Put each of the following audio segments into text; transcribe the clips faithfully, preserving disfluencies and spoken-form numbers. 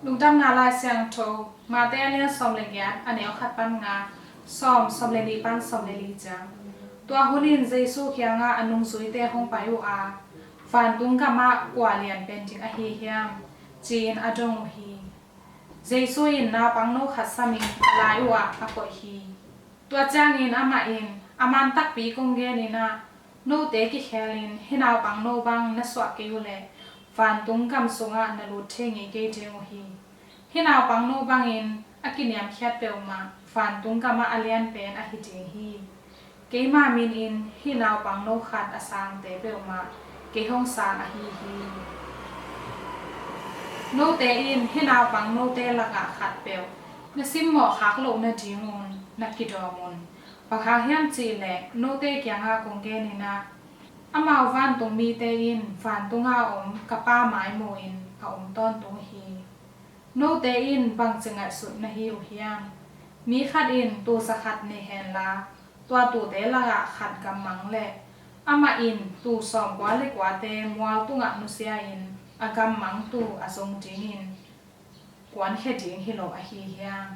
Lungdamna Lai Siangtho, Mate a lian sawm le giat, a neu khat pan nga, sawm, sawm le nih pan sawm le li ciang. Tua hunin Jesu kiangah a nungzuite hong pai uh a, "Vantung gamah kua lian pen ding ahi hiam?" ci-in a dong uh hi. Jesu in naupangno khat samin a lai uhah a koih hi. Tua ciangin amah in, "A man takpi kong genin ah, note kikhelin hih naupangno bang na suah kei uhleh vantung gam sungah na lut thei ngei kei ding uh hi. Hih naupangno bangin a kiniamkhiat peuhmah vantung gamah a lian pen ahi ding hi. Keima minin hih naupangno khat a sangte peuhmah kei hong sang ahi hi. Note in hih naupangnote lakah khatpeuh na simmawh khak loh nadingun na kidawm un. Bang hang hiam cihleh note kiangah kong genin ah, amau vantung mite in vantunga om ka Pa maimuin a om tawntung hi. Note in bangci ngaihsut na hi uh hiam? Mi khat in tuu za khat nei henla, tua tuute lakah khat gammang leh amah in tuu sawmkua le kuate mual tungah nusia-in a gammang tuu a zong dingin kuankhia ding hi lo ahi hiam?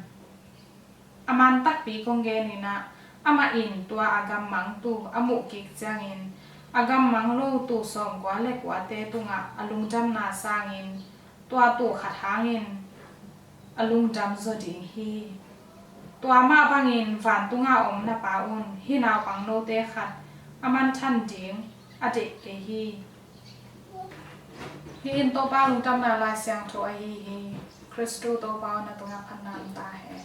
A man takpi kong genin ah, amah in tua a gammang tuu a muh kik ciangin a gammang lo tuu sawmkua le kuate tungah a lungdamna sangin tua tuu khat hangin a lungdam zaw ding hi. Tua mah bangin vantunga om na Pa un hih naupangnote khat a manthan ding a deih kei hi." Hih in Topa Lungdamna Lai Siangtho ahi hi. Khristu Topa aw, na tungah phatna om ta hen.